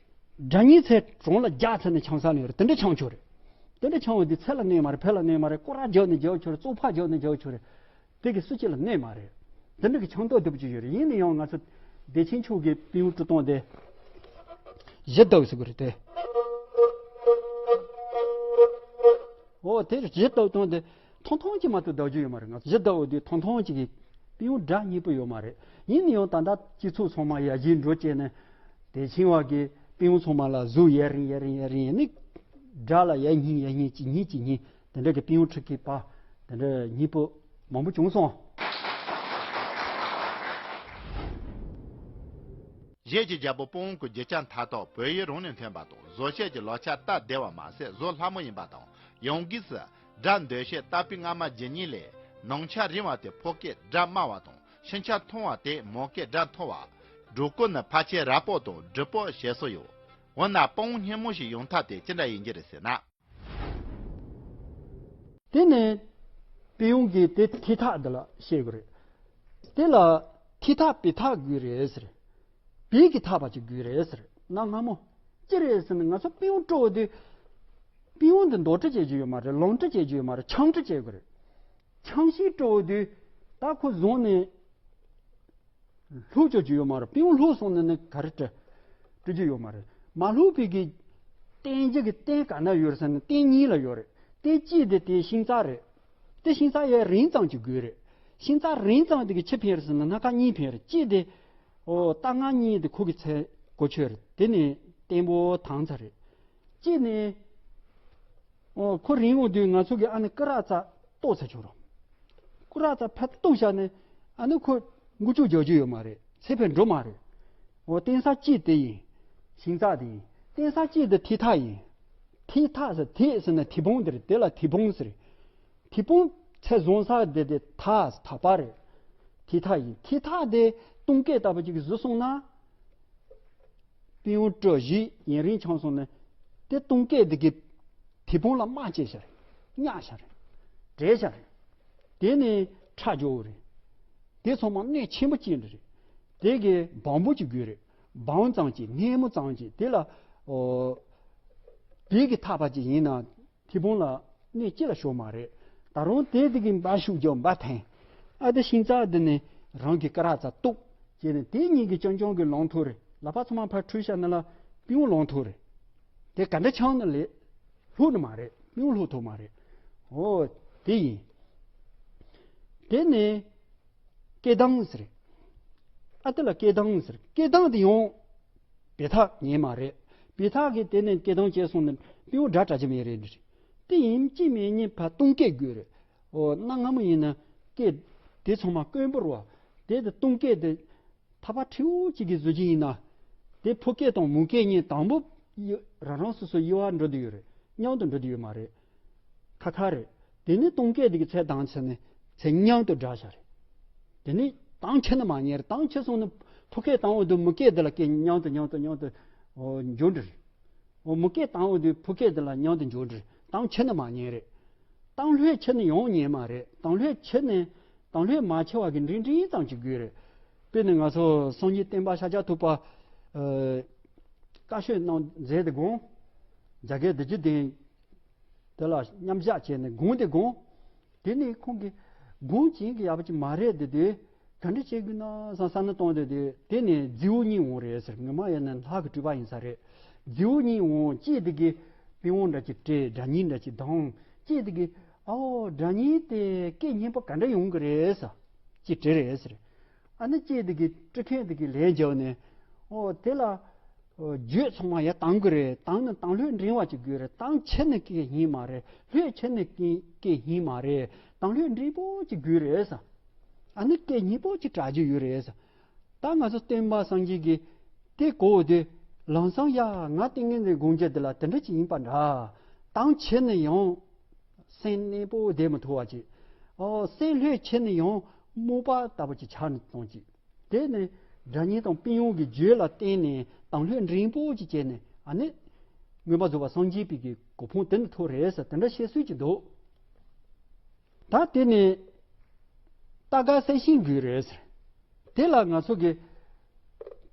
སྒྲ་སྙན་ཚད་གྲོང་ལ་རྒྱག་ཚར་ནས་འཆང་ས་ལ་ཡོད་རེད། དེ་འདྲ་འཆང་ཆོག་རེད། དེ་འདྲ་འཆང་འོང་དུས་ཚད་ལ་གནོད་མ་རེད། ཕལ་ལ་གནོད་མ་རེད། སྐོར་ར་རྒྱག་ནས་རྒྱག་ཆོག་རེད། བཙོག་ཕག་རྒྱག་ནས་རྒྱག་ཆོག་རེད། དེ་གི་སུ་གཅིག་ལ་གནོད་མ་རེད། དེ་འདྲ་གི་འཆང་སྟངས་བདེ་པོ་ཅིག་ཡོད་རེད། ཡིན་ན་ཡང་ང་ཚོ་བདེ་ཆེན་ཕྱོགས་ཀྱི་དཔོན་གཡོག་སྤྲུལ་སྟངས་དེ་གཞི་བདག་ཟེར་གི་རེད་དེ། འོ་དེ་གཞི་བདག་སྟངས་དེ་ཐུང་ཐུང་ཅིག་མ་གཏོགས་བདག་རྒྱུ་ཡོད་མ་རེད། ང་ཚོ་གཞི་བདག་འོ་དེ་ཐུང་ཐུང་ཅིག་གི་དཔོན་གཡོག་སྒྲ་སྙན་པོ་ཡོད་མ་རེད། ཡིན་ན་ཡང་ད་ལྟ་སྤྱི་ཚོགས་ཚང་མ་ཡར་རྒྱས་འགྲོ་བྱས་ནས་བདེ་ཆེན་བ་གི་དཔོན་གཡོག་ཚང་མ་ལ་གཟུགས་ཡར་རིང་ཡར་རིང་ཡར་རིང་ཡིན་ནི་སྒྲ་ལ་ཡར་སྙིང་ཡར་སྙིང་གཅིག་སྙིང་གཅིག་སྙིང་། དེ་འདྲ་གི་དཔོན་གཡོག་ཁྲི་ཁའི་པ་དེ་འདྲ་སྙིང་པོ་མང་པོ་བྱུང་སོང་། གཞས་ཀྱི་རྒྱལ་པོ་དཔའ་བོ་སྐུ་རྒྱུ་ཆ་མཐའ་དག་བོད་ཡིག་རང་ནས་ཐོན་པ་དང་བཟོ་བྱེད་ཀྱི་ལག་ཆ་སྟབས་བདེ་བ་མ་ཟད་བཟོ་སླ་མོ་ཡིན་པ་དང་། ཡང་སྒོས་སུ་སྒྲ་འདོད་བྱེད་ཏ་པི་སྔ་མ་རྒྱུ་གཉིས་ལས་ནང་ཆ་རིང་བ་དེ་ཕོ་སྐད་སྒྲ་དམའ་བ་དང་ཕྱི་ཆ་ཐུང་བ་དེ་མོ་སྐད་སྒྲ་མཐོ་བ། སྒྲོ་སྐུར་ནི་ཕལ་ཆེར་ར་སྤོག་དང་འབྲི་སྤོག་བྱེད་སྲོལ་ཡོད། འོ་ན་དཔའ་བོ་སྙན་མོ་ཞིག་ཡོང་ཐབས་དེ་ཅི་འདྲ་ཡིན་གྱི་རེད་ཟེར་ན། དེ་ནས་དཔོན་གཡོག་གིས་དེ་ཐིག་ཐག་འདི་ལ་བཤད་དགོས་རེད། དེ་ལ་ཐིག་ཐག་པི་ཐག་དགོས་རེད་ཟེར། པི་གི་ཐག་པ་ཅིག་དགོས་རེད་ཟེར། གནའ་སྔ་མོ་ཅི་རེད་ཟེར་ན་ང་ཚོ་དཔོན་གཡོག་སྤྲོ་བ་དུས་དཔོན་གཡོག་འདི་མདོག་སྤྲོད་བྱེད་རྒྱུ་ཡོད་མ་རེད། ལོངས་སྤྲོད་བྱེད་རྒྱུ་ཡོད་མ་རེད། ཆང་སྤྲོད་བྱེད་དགོས་རེད། ཆང་ཞིག་སྤྲོ་བ་དུས་ད་ཁོ་བཟུང་ནས། ལྷུག་བཅུག་རྒྱུ་ཡོད་མ་རེད། དཔོན་གཡོག་ལྷུག་སོང་ན་ནི་ག་རེ་སྤྲོད་སྤྲོད་རྒྱུ་ཡོད་མ་རེད། མ་ལྷུག་པའི་གི་བསྟན་རྒྱུ་གི་རྟེན་ག་ན་ཡོད་རེད་ཟེར་ན་རྟེན་གཉིས་ལ་ཡོད་རེད། རྟེན་གཅིག་དེ་དེ་ཤིང་ཙག་རེད། དེ་ཤིང་ཙག་ཡང་རིང་ཙམ་ཅིག་དགོས་རེད། ཤིང་ཙག་རིང་ཙམ་དེ་གི་ཆི་ཕན་རེད་ཟེར་ན་སྣ་ཁ་གཉིས་ཕན་རེད། གཅིག་དེ་ཨོ་རྟ་རྔ་གཉིས་དེ་ཁོ་གི་ཚད་གོ་ཆོད་རེད། དེ་ནི་བརྟན་པོ་དྭངས་ཚ་རེད། གཅིག་ནི། ཨོ་ཁོ་རིང་འོང་དུས་ང་ཚོ་གི་ཨ་ནི་སྐུ་རགས་རྩ་གཏོར་ཚ་ཆོག་རོགས། སྐུ་རགས་རྩ་ཕར་གཏོར་བཞག་ནས་ཨ་ནི་ཁོ་འགུལ་སྐྱོད་རྒྱག་རྒྱུ་ཡོད་མ་རེད། ཚེ་འཕེལ་འགྲོ་མ་རེད། ཨོ་བརྟེན་ས་གཅིག་དེ་ཡིན། ཤིང་ཙག་དེ་ཡིན། བརྟེན་ས་གཅིག་དེ་ཐིག་ཐག་ཡིན། ཐིག་ཐག་ཟེར་ཐིག་ཟེར་ན་ཐིག་སྦོང་དེ་རེད། དེ་ལ་ཐིག་སྦོང་ཟེར། ཐིག་སྦོང་ཚད་བཟུང་ས་དེ་དེ་ཐག་ཐག་པ་རེད། ཐིག་ཐག་ཡིན། ཐིག་ཐག་དེ་སྟོང་སྐད་ལྟ་བུ་ཅིག་བཟོས་སོང་ན། དཔོན་གཡོག་སྤྲོ་བཞི་ཡུན་རིང་འཆང་སོང་ནས་དེ་སྟོང་སྐད་འདི་གི་ཐིག་སྦོང་ལ་རྨ་བཅད་བཞག་རེད། བརྙ་བཞག་རེད། བྲེགས་བཞག་རེད། དེ་ནས་ཁྲག་འཇོག་རེད། དེ་ཚང་མ་གནོད་ཆེན་པོ་སྐྱེལ་འདྲ་རེད། དེ་གི་སྦོམ་པོ་ཅིག་དགོས་རེད། སྦོམ་ཙམ་ཅིག་སྙན་མོ་ཙམ་ཅིག་དེ་ལ་ཨོ་བི་གི་ཐག་པ་ཅིག་ཡིན་ན། ཐིག་སྦོང་ལ་གནོད་ཅི་ལ་ཤོར་མ་རེད། ད་རུང་དེ་དེ་གི་འབའ་ཤུགས་རྒྱག་འབའ་འཐེན། ཨ་དེ་ཤིང་ཙག་འདི་ནི་རང་གི་སྐུ་རགས་རྩ་གཏུབ། བྱས་ནས་དེ་གཉིས་ཀྱི་རྐྱང་རྐྱང་གི་ལོང་ཐུག་རེད། ལག་པ་ཚང་མ་ཕར་འཁྲུད་བཞག་ན་ལ་དཔོན་གཡོག་ལོང་ཐུག་རེད། དེ་ག་འདྲ་འཆང་ན་ལས་ལྷུག་ནི་མ་རེད། དཔོན་གཡོག་ལྷུག་ཐུབ་མ་རེད། འོ་དེ་ཡིན། དེ་ནི་སྐད་གདངས་ཟེར། ཨ་དེ་ལ་སྐད་གདངས་ཟེར། སྐད་གདངས་དེ་ཡང་བི་ཐག་ཉན་མ་རེད། བི་ཐག་གིས་དེ་ནས་སྐད་གདངས་བྱས་སོང་ན་དཔོན་གཡོག་སྒྲ་གྲགས་ཀྱི་མེད་རེད་འདྲ། དེ་ཡིན་གཅིག་མིན་གཉིས་ཕར་སྟོང་སྐད་དགོས་རེད། འོ་གནའ་སྔ་མོ་ཡིན་ན་སྐད་དེ་ཚང་མ་དཀོན་པོ་རེད་བ། དེ་དེ་སྟོང་སྐད་དེ་ཐག་པ་ཁྲེའུ་གཅིག་གིས་བཟོ་གི་ཡིན་ན། དེ་ཕོ་སྐད་དང་མོ་སྐད་གཉིས་དང་པོ་ཡི་རང་རང་སོ་སོ་དབྱེ་བ་འགྲོ་འདོད་ཡོད་རེད། མཉམ་དུ་འགྲོ་འདོད་ཡོད་མ་རེད། ཁ་ཁ་རེད། དེ་ནི་སྟོང་སྐད་དེ་གི་ཚད་དང་ཚད་ནི་ཚད་མཉམ་དུ་སྒྲ་བྱ་རེད། དེ་ནི་དང་ཆེ་ན་མ་ཉན་རེད། དང་ཆེ་སོང་ན་ཕོ་སྐད་དང་འོ་དུ་མོ་སྐད་དེ་ལ་སྐད་མཉམ་དུ་མཉམ་དུ་མཉམ་དུ་འོ་འཇོག་འདྲ་རེད། འོ་མོ་སྐད་དང་འོ་དུ་ཕོ་སྐད་དེ་ལ་མཉམ་དུ་འཇོག་འདྲ་རེད། དང་ཆེ་ན་མ་ཉན་རེད། དང་ལྷོད་ཆེ་ན་ཡང་ཉན་མ་རེད། དང་ལྷོད་ཆེ་ན་དང་ལྷོད་མ་ཆེ་བ་གི་འབྲིང་འབྲིང་ཙམ་ཅིག་དགོས་རེད། དཔེར་ན་ང་ཚོ་སངས་རྒྱས་བསྟན་པ་ཤཱཀྱ་ཐུབ་པ་ཨ་བཀའ་ཆོས་གནང་མཛད་དེ་དགོངས། རྒྱ་སྐད་བདུད་རྩི་ལྡན། དེ་ལ་མཉམ་བཞག་བྱས་ནས་དགོངས་ཏེ་དགོངས། དེ་ནས་ཁོང་གིས་དགོངས་བྱིན་གྱི་ཡག་པོ་ཅིག་མ་རེད་དེ་དུས་ག་འདྲ་བྱེད་དགོས་ན་བསམ་བསམ་བློ་གཏོང་དེ་དུས་དེ་ནས་རྫི་བོ་གཉིས་འོང་རེད་ཟེར། ངོ་མ་ཡིན་ན་ལྷ་གི་སྤྲུལ་པ་ཡིན་ས་རེད། རྫི་བོ་གཉིས་འོང་། གཅིག་དེ་གིས་པི་ཝང་འདྲ་ཅིག་སྤྲད། སྒྲ་སྙན་འདྲ་ཅིག་གདངས། གཅིག་དེ་གིས་ཨའོ་སྒྲ་སྙན་དེ་སྐད་སྙན་པོ་ག་འདྲ་ཡོང་གི་རེད་ཟེར། ཅིག་དྲིས་རེད་ཟེར། ཨ་ནི་གཅིག་དེ་གིས་སྤྲུལ་མཁན་དེ་གིས་ལན་རྒྱབ་ནས་ཨོ་དེ་ལ། རྒྱུད་ཚང་མ་ཡར་བཏང་དགོས་རེད། བཏང་ན་བཏང་ལྷོད་འབྲིང་བ་ཅིག་དགོས་རེད། བཏང་ཆེ་ན་སྐད་སྙན་མ་རེད། ལྷོད་ཆེ་ན་སྐད་སྐད་སྙན་མ་རེད། བཏང་ལྷོད་འབྲིང་པོ་ཅིག་དགོས་རེད་ཟེར། ཨ་ནི་སྐད་སྙན་པོ་ཅིག་གྲགས་རྒྱུ་ཡོད་རེད་ཟེར། ད་ང་ཚོ་སྟོན་པ་སངས་རྒྱས་ཀྱིས་དེ་གོ་དུས་ལམ་སང་ཡ་ང་ཏིང་ངེ་འཛིན་སྒོམ་རྒྱུ་འདི་ལ་དེ་འདྲ་ཅིག་ཡིན་པ་འདྲ། བཏང་ཆེ་ན་ཡང་སེམས་གནས་པོ་བསྡད་མི་ཐུབ་པ་ཅིག་ཨོ་སེམས་ལྷོད་ཆེ་ན་ཡང་རྨོངས་པ་ལྟ་བུ་ཅིག་ཆགས་ནས་གཏོང་ཅིག་དེ་ནི་སྒྲ་སྙན་དང་པི་ཡོང་གི་རྒྱུད་ལ་བརྟེན་ནས་བཏང་ལྷོད་འབྲིང་པོ་ཅིག་བྱས་ནས་ཨ་ནི་མངོན་པར་རྫོགས་པ་སངས་རྒྱས་པའི་གི་གོ་འཕང་དེ་ནི་ཐོབ་རེད་ཟེར་དེ་འདྲ་བཤད་སྲོལ་ཅིག་འདུག་ད་དེ་ནི་རྟ་སྒ་གསལ་ཤིང་རྒྱུད་རེད་ཟེར། དེ་ལ་ང་ཚོ་གི་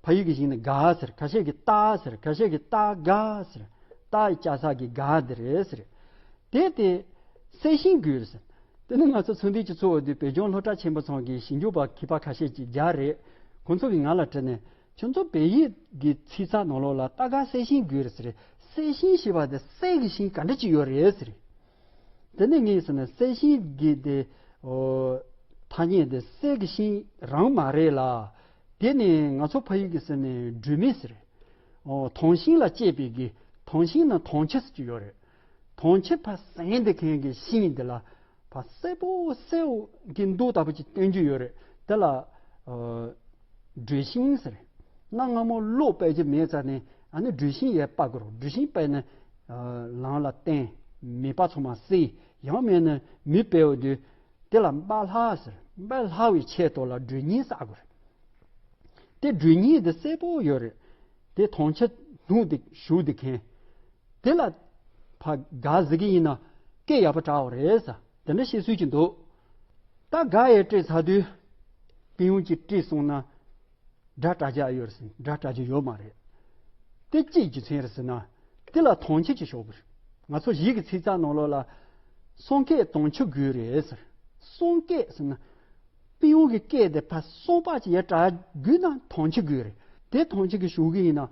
ཕ་ཡུལ་གྱི་ཞིང་ནི་སྒ་ཟེར། ཁ་ཤས་ཀྱི་རྟ་ཟེར། ཁ་ཤས་ཀྱི་རྟ་སྒ་ཟེར། རྟ་ཡི་སྐྱ་ས་གི་སྒ་འདི་རེད་ཟེར། དེ་དེ་གསལ་ཤིང་རྒྱུད་ཟེར། དེ་ནི་ང་ཚོ་ཚོགས་འདུའི་སྤྱི་ཚོགས་འོག་ཏུ་བོད་ལྗོངས་སློབ་གྲྭ་ཆེན་པོ་ཚང་གི་ཞིབ་འཇུག་པ་མཁས་པ་ཁ་ཤས་ཀྱིས་རྒྱ་རེད། ཁོང་ཚོ་གིས་ང་ལ་དྲིས་ནས་ཁྱོད་ཚོ་བོད་ཡིག་གི་ཚིག་རྩ་ནང་ལོགས་ལ་རྟ་སྒ་གསལ་ཤིང་རྒྱུད་ཟེར། གསལ་ཤིང་ཞེས་པ་དེ་གསེར་གྱི་ཤིང་ག་འདྲ་ཅིག་ཡོད་རེད་ཟེར། དེ་ནས་ངས་ཟེར་ན་གསལ་ཤིང་གི་དེ་ཨོ་ཐ་སྙད་དེ་གསེར་གྱི་ཤིང་རང་མ་རེད་ལ། དེ་ནས་ང་ཚོ་ཕ་ཡུལ་གྱི་ཟེར་ནས་སྒྲོན་མེ་ཟེར། ཨོ་དོམ་ཤིང་ལ་བཅད་པའི་གི་དོམ་ཤིང་ནང་དོམ་ཆུ་ཟེར་གྱི་ཡོད་རེད། དོམ་ཆུ་ཕར་ཟེང་དེ་མཁན་གྱི་ཤིང་དེ་ལ་ཕར་སེར་པོ་སེར་པོ་གི་མདོག་ལྟ་བུ་ཅིག་སྟོན་རྒྱུ་ཡོད་རེད། དེ་ལ་ཨོ་སྒྲོན་ཤིང་ཟེར། གནའ་སྔ་མོ་གློག་དཔེ་ཅིག་མེད་ཙང་ནས་ཨ་ནི་སྒྲོན་ཤིང་ཡར་སྤར་དགོས་རེད། སྒྲོན་ཤིང་སྤར་ནས་ལམ་ལ་བསྟན། མེ་སྤར་ཚང་མ་བསྲེགས། ཡང་མིན་ན་མེ་སྤར་བ་དུས་དེ་ལ་འབར་ལྷག་ཟེར། འབར་ལྷག་པའི་ཆེད་དུ་ལ་སྒྲོན་སྙིང་བསགས་དགོས་རེད། དེ་སྒྲོན་སྙིང་དེ་སེར་པོ་ཡོད་རེད། དེ་དོམ་ཆུ་སྣུམ་དེ་བྱུགས་དེ་མཁན། དེ་ལ་ཕར་སྒ་ཟེར་གི་ཡིན་ན་སྐད་ཡག་པོ་གྲགས་པ་རེད་ཟེར། དེ་འདྲ་བཤད་སྲོལ་ཅིག་འདུག་ད་སྒ་ཡར་སྤྲད་ཚར་དུས་པི་ཡོང་གཅིག་སྤྲད་སོང་ན། སྒྲ་གྲགས་རྒྱུ་ཡོད་རེད་ཟེར། སྒྲ་གྲགས་རྒྱུ་ཡོད་མ་རེད། དེ་ཅིའི་རྒྱུ་མཚན་རེད་ཟེར་ན། དེ་ལ་དོམ་ཆུ་ཅིག་བྱུགས་པ་རེད། ང་ཚོ་གཞས་ཀྱི་ཚིག་རྩ་ནང་ལོགས་ལ་གསུང་སྐད་དོམ་ཆུ་རྒྱུད་རེད་ཟེར། གསུང་སྐད་ཟེར་ན་པི་ཡོང་གི་སྐད་དེ་ཕར་གསུང་པ་ཅིག་ཡར་གྲགས་རྒྱུ་ན་དོམ་ཆུ་རྒྱུད་རེད། དེ་དོམ་ཆུ་གིས་བྱུགས་གི་ཡིན་ན་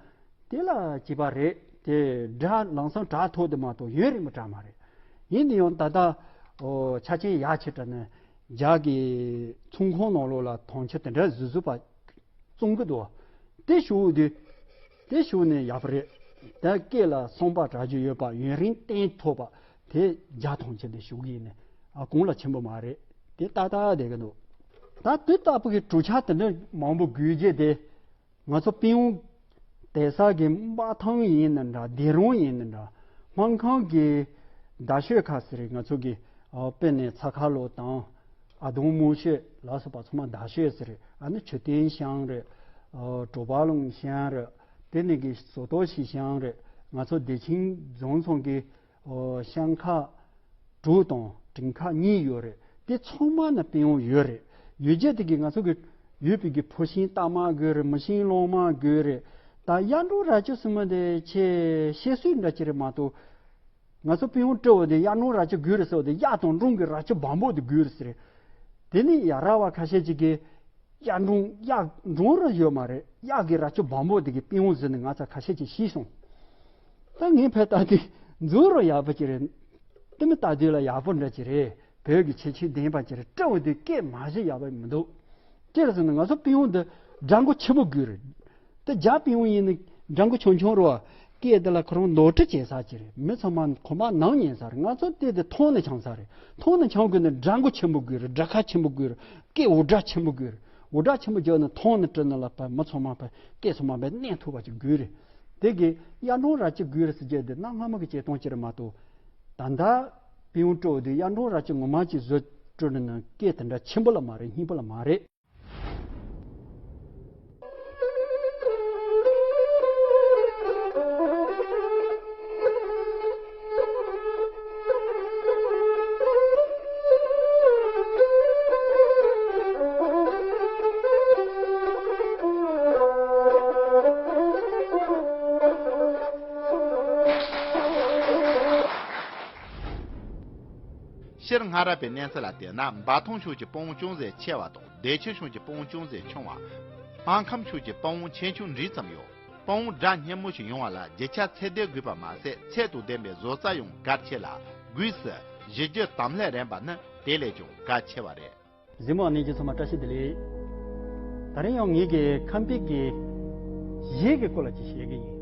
དེ་ལ་བྱས་པ་རེད། དེ་སྒྲ་ལམ་སང་གྲགས་ཐུབ་དེ་མ་གཏོགས་ཡུན་རིང་པོ་གྲགས་མ་རེད། ཡིན་ན་ཡང་ད་ལྟ་ཨོ་ཆ་རྐྱེན་ཡག་ཕྱིར་དྲགས་ནས་རྒྱ་གི་ཚོང་ཁང་ནང་ལོགས་ལ་དོམ་ཆུ་དེ་འདྲ་བཟོ་བཟོ་བ་བཙོང་གི་འདུག་དེ་བྱུགས་དུས་དེ་བྱུགས་ནས་ཡག་པོ་རེད། ད་སྐད་ལ་གསུང་པ་གྲགས་རྒྱུ་ཡོད་པ་ཡུན་རིང་བརྟན་ཐུབ་པ་དེ་རྒྱ་དོམ་ཆུ་དེ་བྱུགས་གི་ཡིན་ནས་ཨ་གོང་ལ་ཆེན་པོ་མ་རེད། དེ་ཏག་ཏག་བསྡད་གི་འདུག་ད་དེ་ལྟ་བུ་གི་གྲུབ་ཆ་དེ་འདྲ་མང་པོ་དགོས་རྒྱུ་དེ། ང་ཚོ་པི་ཡོང་དེ་ས་གི་འབའ་ཐང་ཡིན་ན་འདྲ། སྡེ་རོང་ཡིན་ན་འདྲ། སྨར་ཁམས་ཀྱི་རྡ་ཤོད་ཁ་ཟེར་ང་ཚོ་གི་ཨ་དཔེར་ན་ཚ་ཁ་ལོ་དང་ཨ་དོང་མུ་ཤོད་ལ་སོགས་པ་ཚང་མ་རྡ་ཤོད་ཟེར། ཨ་ནི་མཆོད་རྟེན་ཤང་རེད། ཨ་གྲོ་པ་ལུང་ཤང་རེད། དེ་ནས་གི་ཟོ་ཏོ་ཤི་ཤང་རེད། ང་ཚོ་བདེ་ཆེན་རྫོང་ཚང་གི་ཨོ་ཤང་ཁག་དྲུག་དང་དྲུང་ཁག་གཉིས་ཡོད་རེད། དེ་ཚང་མ་ན་པི་ཡོང་ཡོད་རེད། ཡོད་རྒྱུ་དེ་གི་ང་ཚོ་གི་ཡོད་པའི་གི་ཕོ་ཤིང་སྟག་མ་དགོས་རེད། མོ་ཤིང་གླང་མ་དགོས་རེད། ད་གཡའ་འབྲོང་རྭ་ཅོ་ཟེར་མཁན་དེ་ཆེ་བཤད་སྲོལ་འདྲ་ཅིག་རེད་མ་གཏོགས། ང་ཚོ་པི་ཡོང་སྤྲོ་བོ་དེ་གཡའ་འབྲོང་རྭ་ཅོ་དགོས་རེད་ཟེར་བ་དེ་གཡག་དང་འབྲོང་གི་རྭ་ཅོ་སྦོམ་པོ་དེ་དགོས་རེད་ཟེར། དེ་ནི་ཡ་ར་བ་ཁ་ཤས་ཅིག་གིས་གཡག་འབྲོང་གཡག་འབྲོང་ར་ཡོད་མ་རེད། གཡག་གི་རྭ་ཅོ་སྦོམ་པོ་དེ་གི་པི་ཡོང་ཟེར་ནས་ང་ཚ་ཁ་ཤས་ཅིག་ཤེས་སོང་། ད་ངས་ཕར་ལྟ་དུས་མཛོ་རོ་ཡག་པོ་ཅིག་རེད། དེ་མི་ལྟ་དུས་ལ་ཡག་པོ་འདྲ་ཅིག་རེད། བོད་ཀྱི་ཁྱད་ཆོས་ལྡན་པ་ཅིག་རེད། སྤྲོ་བོ་དེ་སྐད་མ་གཞི་ཡག་པོ་མི་འདུག་ཅི་ལ་ཟེར་ན་ང་ཚོ་པི་ཡོང་འདི་སྒྲ་མགོ་ཆེན་པོ་དགོས་རེད། དེ་རྒྱ་པི་ཡོང་ཡིན་ན་སྒྲ་མགོ་ཆུང་ཆུང་རོ། སྐད་དེ་ལ་ཁོ་རང་ནོར་འཁྲུལ་བྱེད་ས་ཅིག་རེད། མི་ཚང་མ་གོམ་པ་ནང་ཉན་ས་རེད། ང་ཚོ་དེ་དེ་མཐོང་ནས་འཆང་ས་རེད། མཐོང་ནས་འཆང་དགོས་ན་སྒྲ་མགོ་ཆེན་པོ་དགོས་རེད། སྒྲ་ཁ་ཆེན་པོ་དགོས་རེད། སྐད་འུར་སྒྲ་ཆེན་པོ་དགོས་རེད། འུར་སྒྲ་ཆེན་པོ་རྒྱག་ན་མཐོང་ནས་དྲན་ན་ལ་ཕར་མི་ཚང་མ་ཕར་སྐད་ཚང་མ་ཕར་གནས་ཐུབ་པ་ཅིག་དགོས་རེད། དེ་གི་གཡའ་འབྲོང་རྭ་ཅོ་དགོས་རེད་ཟེར་རྒྱུ་དེ་གནའ་སྔ་མོ་གི་བྱེད་སྟངས་ཅིག་རེད་མ་གཏོགས། ད་ལྟ་པི་ཡོང་སྤྲོ་བོ་དེ་གཡའ་འབྲོང་རྭ་ཅོ་ངོ་མ་ཅིག་བཟོ་སྤྲོ་ན་སྐད་དེ་འདྲ་ཆེན་པོ་ལ་མ་རེད། སྙན་པོ་ལ་མ་རེད། ཤར་སྔ་རབས་པའི་གནས་ཚུལ་ལ་བལྟས་ན། འབའ་ཐང་ཕྱོགས་ཀྱི་དཔའ་བོ་ཅུང་ཟད་ཆེ་བ་དང་། བདེ་ཆེན་ཕྱོགས་ཀྱི་དཔའ་བོ་ཅུང་ཟད་ཆུང་བ། སྨར་ཁམས་ཕྱོགས་ཀྱི་དཔའ་བོ་ཆེ་ཆུང་འདྲིས་ཙམ་ཡོད། དཔའ་བོ་སྒྲ་སྙན་མོ་ཞིག་ཡོང་བ་ལ་རྒྱུ་ཆ་ཚད་ལྡན་དགོས་པ་མ་ཟད། ཚད་དང་ལྡན་པའི་བཟོ་རྩལ་ཡང་གལ་ཆེ་ལ། སྒོས་སུ་གཞི་རྒྱུ་དམ་ལྷད་རན་པ་ནི་དེ་ལས་ཀྱང་གལ་ཆེ་བ་རེད། གཟིགས་མོ་བ་ནས་ཀྱི་ཚང་མ་བཀྲ་ཤིས་བདེ་ལེགས། ད་རིང་ཡང་ངེད་ཀྱི་ཁམས་པའི་གི་གཞས་ཀྱི་སྐོར་ལ་ཅིག་བཤད་ཀྱི་ཡིན།